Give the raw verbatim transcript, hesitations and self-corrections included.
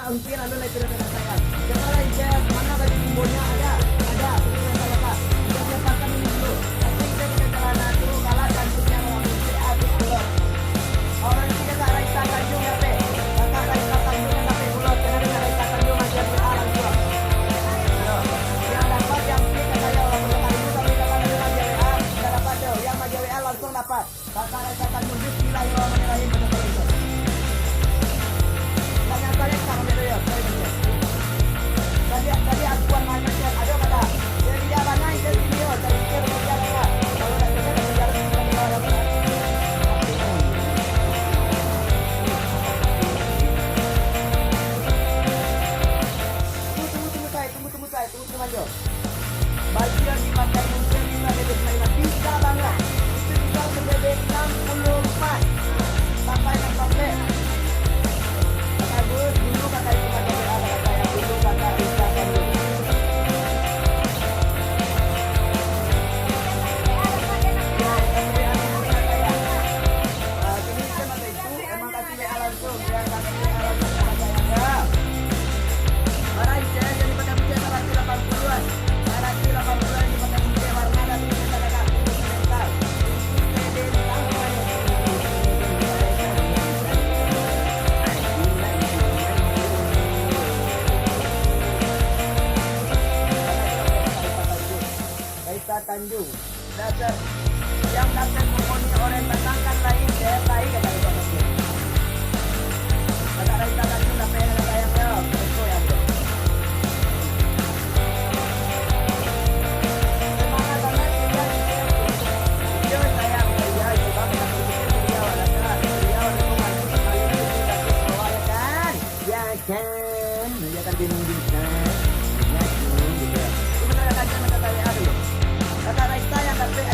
Mungkin anu lah itu dah sayang. Coba lah Ijaz, mana baju simbolnya? Ada, ada. Tunggu sebentar, Kak. Ijaz lepaskan ini dulu. Tapi kita punya celana tu kalah cantiknya sama Putri, habis belum? Oh, berarti kakak Raisa Tanjung dapek. Kakak Raisa Tanjung yang dapek bulot. Kena dengan Raisa Tanjung aja doa langsung. Yo. Yang dapat, yang pin, kata ya orang punya kali itu, tapi dapat anu lah W A, sudah dapat tu. Yang aja W A langsung dapat. Kakak Raisa Tanjung, bismillahirrahmanirrahim. Baca salam tu. Nggak nyangka ya, Kak, ambil tu ya. Sorry, sorry. Tadi, tadi aku buat main macam, aduh, kata. Dia, dia bana, dia sini, yo. Tadi dia bekerja, kata. Kalau tak kerja, tak kerja, harus kita di bawah, kata. Tunggu, tunggu, tunggu, saya, tunggu, tunggu, saya, tunggu, tunggu, aja. Baju yang dipakai mungkin bisa jadi mainan. Bisa banget. Itu bisa sampai enam puluh empat. Sampai enam puluh empat. Bagus, dulu kakak itu pakai B A, kakak yang dulu kakak Raisa Tanjung. Ya, tapi ada yang saya. Ah, kini saya pakai itu, emang kasih W A langsung, ya, kasih W A langsung kepada saya. Barang saya jadi pada punya seratus delapan puluhan. Seratus delapan puluhan di pakai punya warna dan punya kata-kata sebentar. Sebentar. Raisa Tanjung. Dasar. Yang dapat pokoknya orang datangkan lain, saya lain kata Raisa Tanjung. Kata Raisa Tanjung dapat yang sayang ya, itu yang tu. Semangat banget, ya, ya, ya. Yo, sayang, saya, coba kita pikir, beliau ada salah, beliau ada kemampuan, paling itu dapat bawa, ya kan? Ya kan? Ya kan, bingung juga. Ya, bingung juga. Cuma saya tanya, minta W A dulu. Kakak Raisa yang dapat